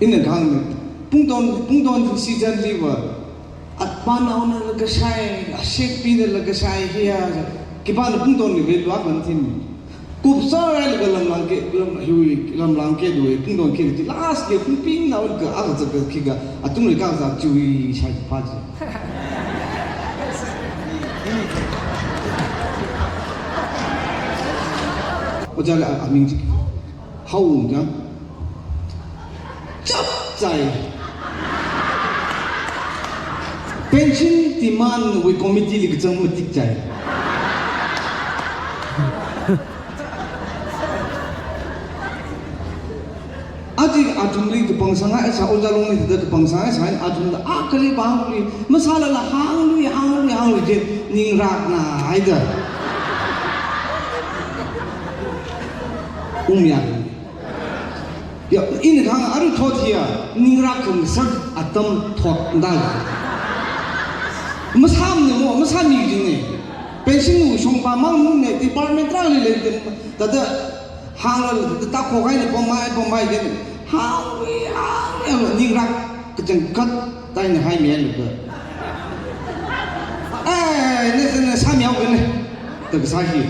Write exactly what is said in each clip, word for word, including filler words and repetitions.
Ina kahāng, pungton, pungton season liva, atpanaona la kashai, ashekpina la kashai hiya, khipāna pungtonli value akha lamthin. Kupsārai laga lamlangke, lam, hiwui lamlangke dui, pungton ke di, last ke pungping naoka, akha zaka khikha, atungli kazā chiwui shai phaji. Ojāla, a, aming chi. Hao jang. Chapchai. Pension demand wui committee li kachang matikchai. Aja athumli kapangsang haisa, ojā longli da kapangsang haisa, athumda akali bangli, masālala hānglui, hānglui, hānglui je, ningrakna haida. Umya. Ya, ina kahāng aruithot hiya, ningrak khangasak atam thotda. Masāmane mo, masāmi jine. Pension wui shongpa mang mune, department rali lei, thāda hānglala, thāda takhok haina pamai, pamai jine. Hānglui, hānglui, hānglui, ningrak kachangkhat, taina haimi hailaka. Ai, ne, ne, ne, sāmi haokane. Da kasā hi.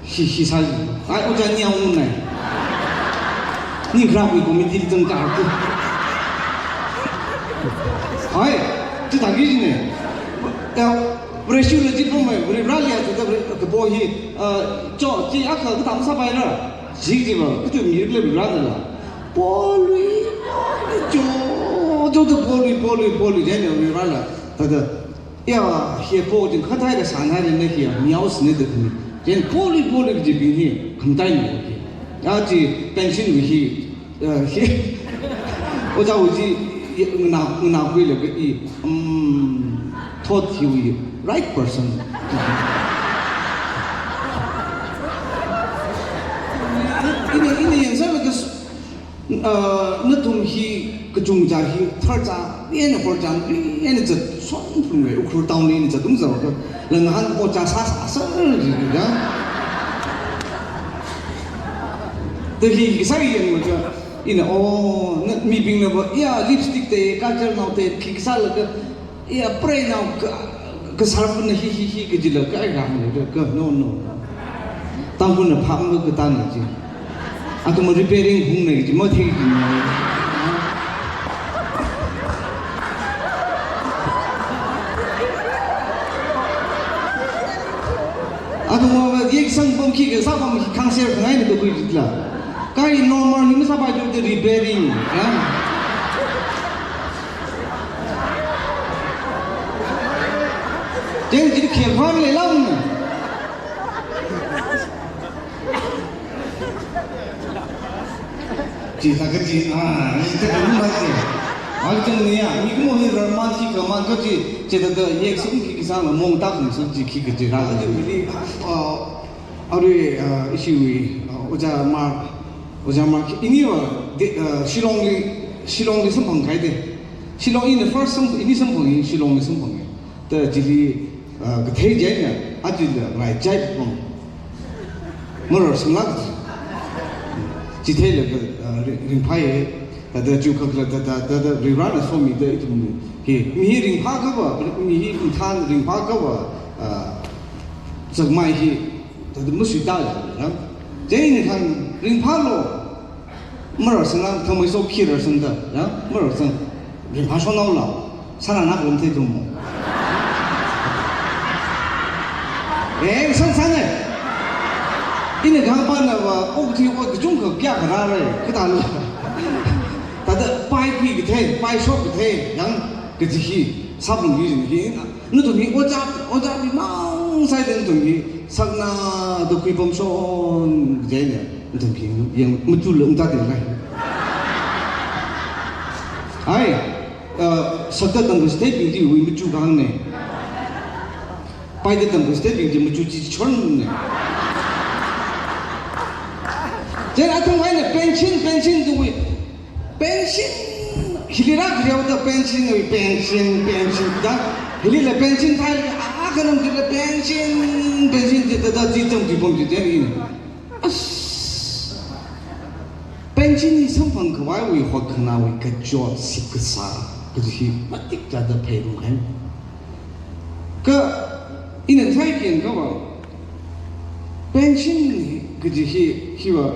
Hi, hi sāji. Ai, ojā niya unai. Ningrakna committee li zangkar tu. Ai, chithāki jine. Ya, Vareshila chi pamai, Varivarali ya, thāda Vare, kapo hi, ah, cho, chi akha katam sāpaira. Chi jiva, kachu mi rikle Varivarala. Polui, polui, cho, cho, cho, polui, polui, polui, jane Varivarala. Thāda, ya, hiya po jing khathai da sanhai da na hiya, miao sine da kuni. Jen polui polui jibing hi, khamtai ni hi. Ya ji pension wui hi, eh, hi. Ojā wui ji, ya, ngana, ngana kuilaga i, um, thot hiwui, right person. Ina, ina yangsālaga s-, Ah, nathum hi kachungkha hi tharcha, ina horcha, ina zat, shongphun wui Ukhrul town li ina zat, ungzat ka, langhan ojā sāsā sāji da. Da hi kasā yanglaga, ina, oh, na, mibingna va, ya, lipstick te, kajal nao te, khi kasālaga, ya, preinao ka, kasar pun hi, hi, hi, kajila, ka, ai, rang, ka, no, no. Tangkhulna phapma katāna ji. Athum repairing hungna ji, mathei ji. Athum va yeksang pam khi kasā pam khi khangaser khangaina da khuijila. Kai normal hi masāpai jida repairing, ya. Jen jin khephan leilauna. Chi thāka chi, ah, chi thāka lungmai chi. Ai chang ni ya, mikumo hi rarman chi kaman ko chi, chithāda yeksang khi kasā mong tak ni sum chi khi kachi ra. Chi mili, ah, arui, ah, ishiwui, ah, ojā Mark, ojā Mark, iniva, de, ah, Shillong li, Shillong li samphang kahaide. Shillong ina first sam, ini samphang, Shillong li samphang. Da chili, ah, kathei jaina, achila rai jai pam. Marar sanglak. Chitheilaga, ah, ri-, ringphāya, thāda chu khakla, thāda, thāda, Varivarana somida ithum hi. Mi hi ringphākava, mi hi ringthan ringphākava, ah, zakmai hi, thāda masuita, ya. Jaina khan ringphālu. Marar sangla, khamei so khi rar sangda, ya, marar sang. Ringphā shonao la, sāna nak lom thei tum mo. Eh, sang sang eh. Ina kahāng pana va, ok thi, ok kachungkha kya kara re, katāla. Thāda pai khi kathei, pai shok kathei, yang kaji hi, sabun hi jin hi, nathum hi ojā, ojā bing mang sāi da nathum hi, sakna da khui pam shon, kaji ne. Nathum hi, yang machu lung ta de lai. Ai, uh, sakda tamkasā bing di wui machu kahāng ne. Paida tamkasā bing di machu chi chon ne. Jen athum ai ne pension, pension da wui. Pension. Hili rak riau da pension, wui pension, pension da. Hilila pension thai, a, a, kanam di la pension, pension di da, da, di tam di pom di jen in. As. Pen Pension hi samphang khavaiwui hotkhanāwui kachot sipkasā kaji hi matik chāda pheirumhai. Kha ina theikakhui kava, pension kaji hi, hiva,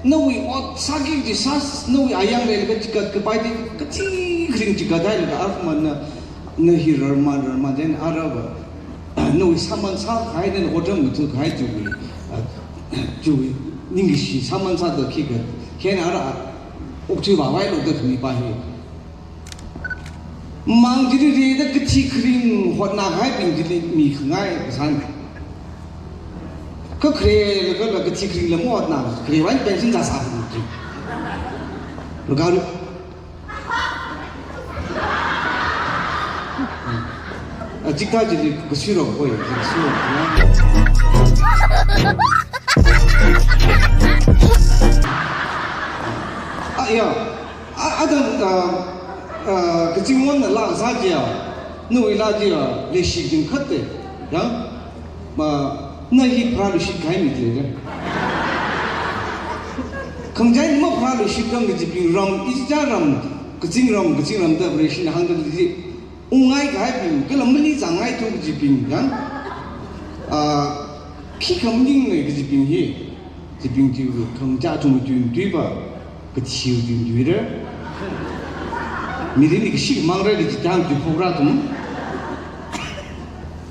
nawui ot sāki kaji sā, nawui ayang leilaga chikat kapai chi, kachi kharing chikat hailaga armana, na hi rarma, rarma, then arava, nawui sāman sākahai, then otram ngathukahai chiwui, ah, chiwui ningkashi sāman sāda khikha, khen ara, okthui vāvailu da khami pa hi. Mang chili rida kachi kharing hotnakahaibing chili mikhangai kasāna. Kha kharelaga la kachi kharingla mahotna, kharewui eina pension sāsā kharing chi. Laga ru-, a, chikathā chili kasuirok koi, kasuirok koi. Ah, ya. A, atam, ah, ah, kazingwonna laa sā chiya, nawui laa chiya, leishik jingkhatta, ya? Ma, na hi pharāluishit kahai mi lei da. Khangachei mapharāluishit kang kajibing ram, ichichā ram, kazingram, kazingram da Vareshina hāngda lei chi. Ungngai kahaibing, kala mali zangngaithu kajibing, ya? Ah, khikha maningmana kajibing hi, kajibing chi khangachā athum tui tui pa, kathi tui tui ra. Mirinli kashi mangra kaji tang tui phokra athum.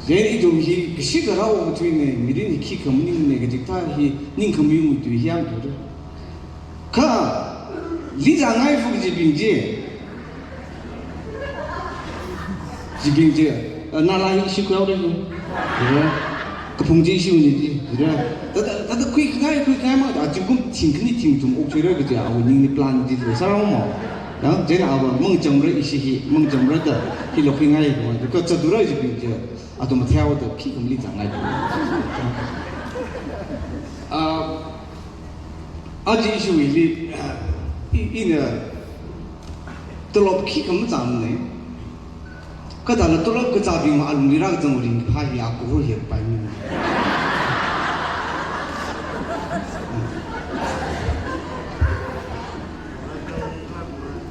Then ithum hi kashi kharao kathuina, mirin hi khikha maningmana kaji thā hi, ningkhami mutui hiam tui ra. Kha, li zangngai fu kajibing chi. Kajibing chi, ah, nala hi ishi khuihaora hi. Hira. Kaphung chi ishi uni chi. Hira. Thāda, thāda khuikhangai, khuikhangai ma, ah, zingkum thingkhani thingthum okthuira kaji awui ningli plan chi sārao mo. Ya, chieina ava mangchamra ishi hi, mangchamra da, hila khuingai mo. Kha zatura kajibing chi, athum matheihaoda khikha mali zangngai. Ah, aja ishiwuili, ah, i-, ina tolop khikha mazangmana. Kathāla tolop kazābing ma alungli rākazang ringphā hi akhur hi paimana.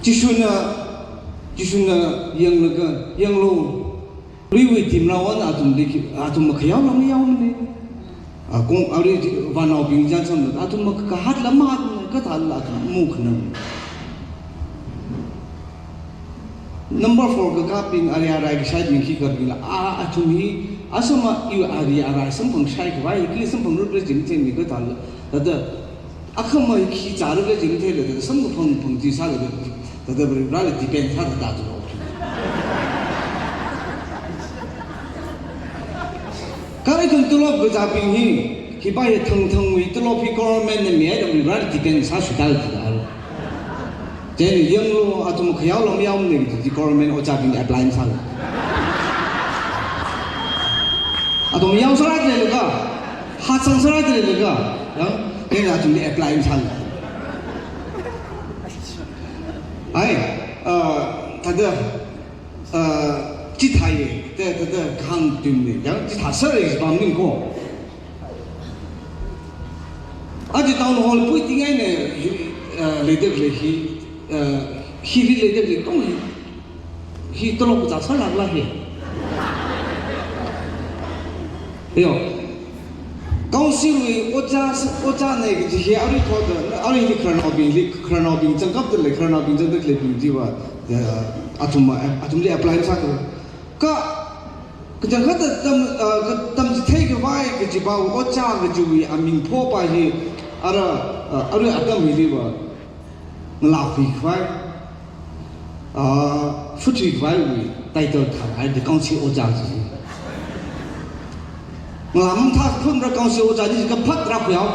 Jishuna, Jishuna yanglaga, yanglu. Luiwui timrao ana athumli khi, athum makhayao lam yaomana. Ah, kong, arui vānaobing chānsam, athum makhahat lam mahatna, kathāla athum makhanang. Number four kakābing ari arai kashaibing khikha bingla, ah, athum hi, asama iwui ari arai samphangshai khavai, kali samphang rut rajim themi kathāla, thāda, akhama khi chāra kajim theila, thāda samkaphang phang chi sālaga, thāda Varivarāli depend sāda thāda tu. Kha ithum tolop kazābing hi, hipa hi thangthangwui tolop hi government na mihaida Varivarāli depend sāshuida thāda. Chieina yanglu athum khayao lam yaomana kaji government ojābing apply masāla. Athum yao sāra leilaga, hatsang sāra leilaga, ya, chieina athumli apply masāla. Ai, ah, thāda, ah, chithāya, thā, thāda kahāng tumna, ya, chithā sāra jipa maning ko. Aja town hall pui tingaina hi, ah, leida khalei hi, ah, hili leida khalei tong hi, hi tolop kazā sālākla hi. Yo. Council wui ojā, ojāna kaji hi arui thoda, arui hili khararnaobingli, khararnaobing zangkapda lei, khararnaobing zangda khaleibing chiva, ah, athum, athumli apply masāda. Kha, kachangkhatta tam, ah, ka-, tamchithei khavai kajipa ojā kajiwui aming phopa hi, ara, ah, arui atam hiliva, ngalākhui khavai, ah, phuthui khavaiwui title thānhaida council ojā kaji. Ngalāmang thā phunra council ojā chi kaphat rākhuihao.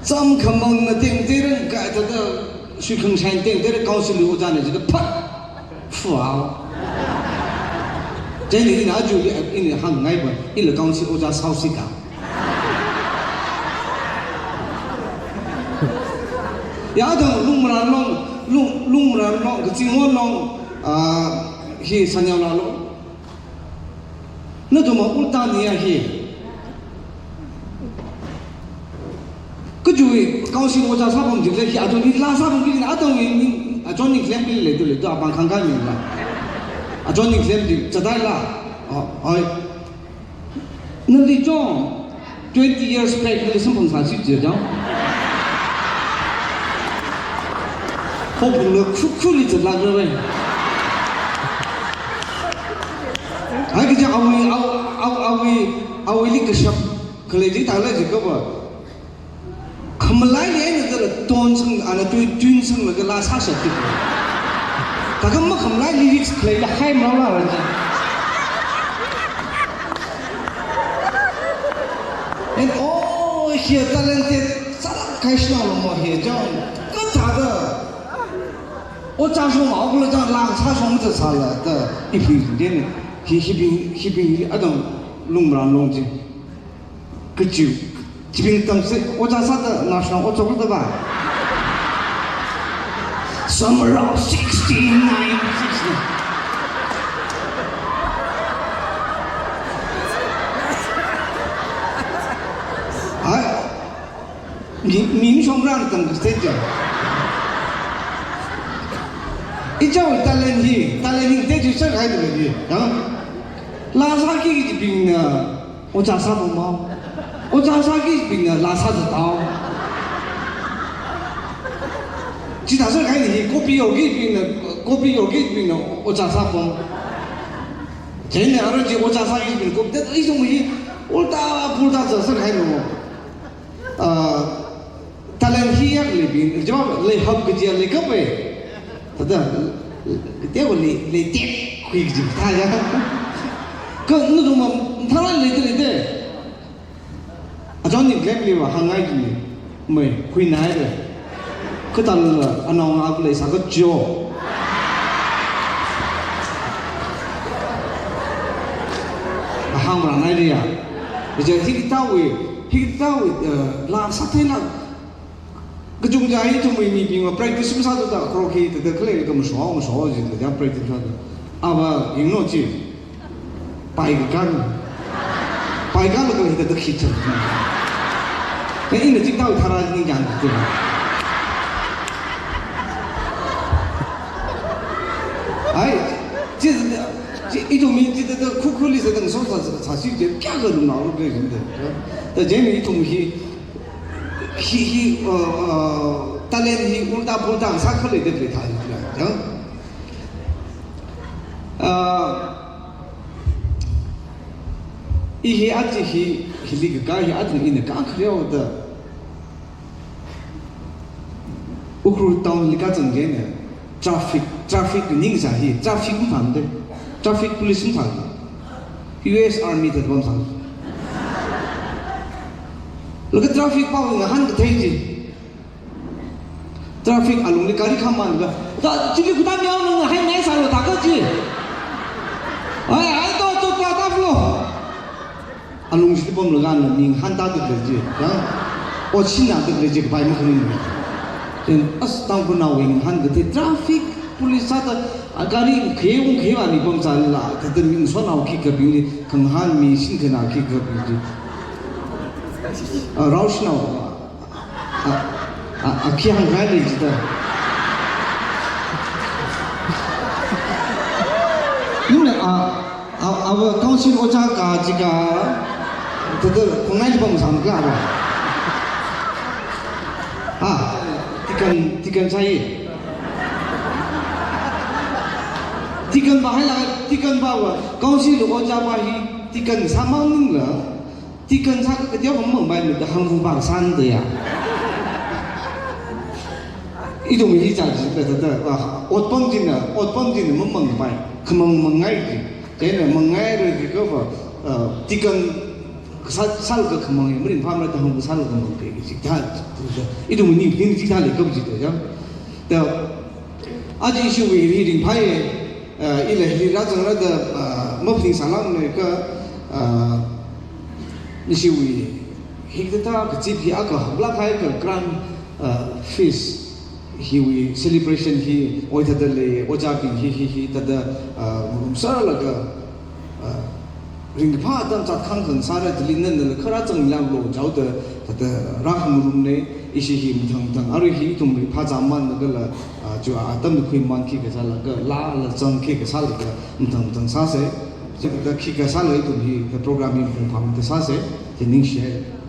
Chāmkhamangna tengteng rāng kathāda, suikhangasaina tengteng rāng council wui ojāna chi kaphat. Wow. Chieina ina aja ina hāngngaiva, ila council ojā sāhaosi ka. Ya, athang Lungmaran long, Lung, Lungmaran long, Kazingwon long, ah, hi Sanyao la long. Nathum ulta niya hi. Council ojā sāpam jikle hi, ajo ni laa sāpam jikle, ajo ni, ni, ajo ni claim bili leitu leitu, apāng khangkāmila. Ajo ni claim bi, chādaila. Oh, oi. Nali chong, twenty years back, nali samphang sāsi je chong. Hophungla khukhuli zatlākra. Ai kaja awui, aw, aw, awui, awuili kashap khalei jithāla jikapa. Khamalaili eina zala tonsang, ana tui, tunsanglaga laa sāshap tik. Thākha makhamalai lyrics khaleila hai maola raji. And oh, hi talented, sālāk kahai shanao lo mo hi chong. Kathāda. Ojā shong maokhala chang lang sāshong zat sāla da. Iphi den. Hi, hibing, hibing, adang lungmaran longji. Kachiu, chibing tamse, ojā sāda national ojā sāda ba. Summer of sixty-nine, sixty. Ai, mi, mi shongran tang stage ja. Ichao talent hi, talent hi, stage sākahai de hi, ya. Laa sāki chibingna, ojā sāpam mao. Ojā sāki bingna laa sāzat tao. Chithā sākahai hi copy yorki bingna, copy yorki bingna ojā sāpam. Chieina arui chi ojā sāki bingna copy, that is only ulta pulta sā sākahai lo. Ah, talent hi yak leibing, jawab leihap kaji leikapai. Thāda, tewa lei, leitek khui kaji thā ya. Kha nudung ma, thāla leite leite. Ajo ni claim liva hāngngai ji. Mai, khuinai de. Kathāla, anao ngap leisā kajo. Ahāngranai de ya. Kaja hikathāwui, hikathāwui, eh, laa sātheila. Kachungkha ithumwui mibingva practice masāthuda kharok hi thāda khalei kha masho, masho jida ya practice sāthuda. Ava yanglu chi. Pai kakān. Pai kakān kala hithāda khi chang. Kha ina chithāwui tharā ningchāng tu. Ai, chi, chi, ithumwui chithāda khukhuli sāda ngaso sā, sā, sāsi je, kya kha lungnaolu khalei jida. Thāda chieina ithum hi, hi, hi, uh, uh, talent hi ulta pulta sākhalei de khalei thā, ya. Uh, i hi aja hi, hili kakā hi aja ina kakhareo da. Ukhrul town li kazang eina, traffic, traffic ning sā hi, traffic mphang de, traffic police mphang. U S Army thāda pamphang. Laga traffic pao ngahān kathei ji. Traffic alungli gari khamān ga. Ta, chili kuta miao nang hai nai sālo ta ka ji. Ai, ai, to, to, to, ta flow. Alung chili pamlaga na mi ngahān tāda lei ji, ya. Ot shinna da lei ji, kapai makhaning. Then, as Tangkhulnaowui ngahān kathei traffic police sāda, a gari khayung khayā ni pamsāla, thāda mi ngasotnao khikha bingli, khangahān mi shingkhana khikha bingli. A, raoshinao, a, a, a, khi hāngkahai lei jida. Ina, a, A, ava council ojā ka jika, thāda khongnai li pamsang kala ba. Ha, tikan, tikan sai. Tikan ba haila, tikan ba va, council ojā ba hi, tikan sāmang ningla, tikan sākha kateokha mamangpaimada hangvu ba sānda ya. Ithum hi chānsi thāda, va, otpam china, otpam china mamangpai, khamang mangai ji. Chieina mangairarki kha va, uh, tikan sā, sālaga khamang hi, maringphāmara da hangva sālaga mangki kaji thā, ithum ning, ning chithā leikap jida ya. Da, aja ishiwui hi ringphāi, uh, ila hili rāzangra da, uh, maphaning sālākna kha, uh, ishiwui hikathā kazip hi akha haklāk kahai kha grand, uh, feast. Hiwui celebration hi, oi thāda lei, ojābing hi, hi, hi, thāda, ah, ngarumsālaga, ah, ringkaphā atam zatkhang khangsāra chili nana la kharā zanglam lo jaoda, thāda rākhangarumna, Ishi hi mathang mathang, arui hi ithum hi phazā man kala, ah, chu atam da khuiman khikha sālaga, laa la zang khikha sālaga, mathang mathang sāsa. Chithāda khikha sāla ithum hi, ka program hi mapung phāmida sāsa, da ningshi hai.